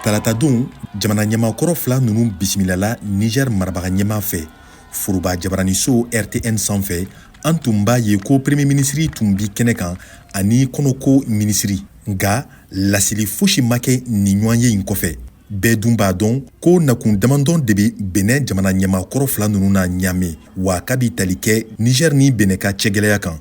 Talatadon, jamana ɲɛmaakɔrɔ fila ninnu bisimilala Niger marabaga ɲɛmaa fɛ foroba jabaraniso RTN sanfɛ. An tun b'a ye ko premier minisiri tun bi kɛnɛ kan ani kɔnɔko minisiri, nka laseli fosi ma kɛ nin ɲɔgɔnye in kɔfɛ. Bɛɛ dun b'a dɔn ko nakun damadɔ de bɛ Benin jamana ɲɛmaakɔrɔ fila ninnu na Ɲame, wa k'a bi tali kɛ Niger ni Benin ka cɛgɛlɛya kan.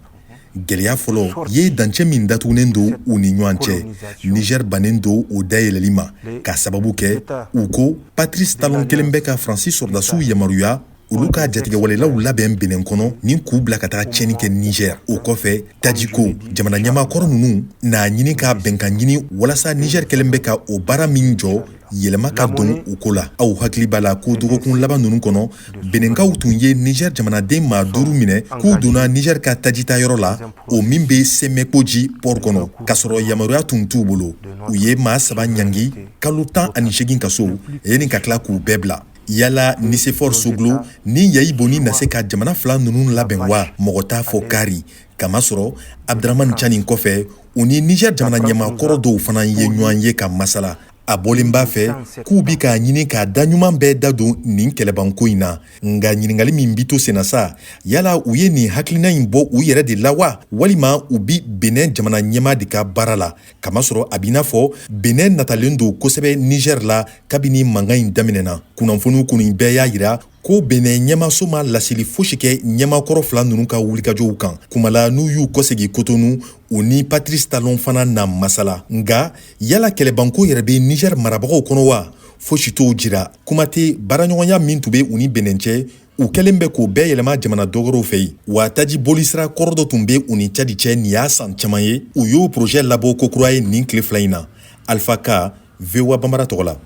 Gɛlɛya fɔlɔ ye dancɛ min datugunen don u ni ɲɔgɔn cɛ. Niger bannen don o dayɛlɛli ma, k'a sababu kɛ u ko Patrice Talon kelen bɛ ka Faransi sɔrɔdasiw yamaruya olu ka jatigɛwalelaw labɛn Benin kɔnɔ ni k'u bila ka taga tiɲɛni kɛ Niger. O kɔfɛ, tajiko. Jamana ɲɛmaakɔrɔ ninnu n'a ɲini ka bɛnkan ɲini walasa Niger kɛlen bɛ ka o baara min jɔ, yɛlɛma ka don o ko la. Aw hakili b'a la ko dɔgɔkun laban ninnu kɔnɔ, Benenkaw tun ye Niger jamanaden maa duuru minɛ k'u donna Niger ka tajita yɔrɔ la, o min bɛ Sɛmɛkoji port kɔnɔ, k'a sɔrɔ yamaruya tun t'u bolo. U ye maa saba ɲangi kalo 18 kaso yanni ka tila k'u bɛɛ bila. Yala Nicéphore Soglo ni Yayi Boni na se ka jamana fila ninnu labɛn wa? Mɔgɔ t'a fɔ kari, kamasɔrɔ Abdramane Tiani kɔfɛ, u ni Niger jamana ɲɛmaakɔrɔ dɔw fana ye ɲɔgɔn ye ka masala. A bɔlen b'a fɛ k'u bi k'a ɲini k'a da ɲuman bɛɛ da don nin kɛlɛbanko in na. Nka ɲininkali min bi to senna sa, yala u ye nin hakilina in bɔ u yɛrɛ de la wa, walima u bi Benin jamana ɲɛmaa de ka baara la? Kamasɔrɔ a b'i n'a fɔ Benin natalen don kosɛbɛ Niger la kabini mankan in daminɛna. Kunnafoniw kɔni bɛɛ y'a yira ko Benin ɲɛmaso ma laseli fosi kɛ ɲɛmaakɔrɔ fila ninnu ka wulikajɔw kan. Kumala n'u y'u kɔsegi Kotonu, u ni Patrice Talon fana na masala. Nka yala kɛlɛbanko yɛrɛ bɛ Niger marabagaw kɔnɔ wa? Fosi t'o jira. Kuma tɛ baaraɲɔgɔnya min tun bɛ u ni Benin cɛ, u kɛlen bɛ k'o bɛɛ yɛlɛma jamana dɔgɔrɔw fɛ yen. Wa taji bolisira kɔrɔ dɔ tun bɛ u ni Cadi cɛ nin y'a san caman ye, u y'o projet labɔ kokura ye nin tile 2 in na. Alpha Ka, VOA Bambara tɔgɔ la.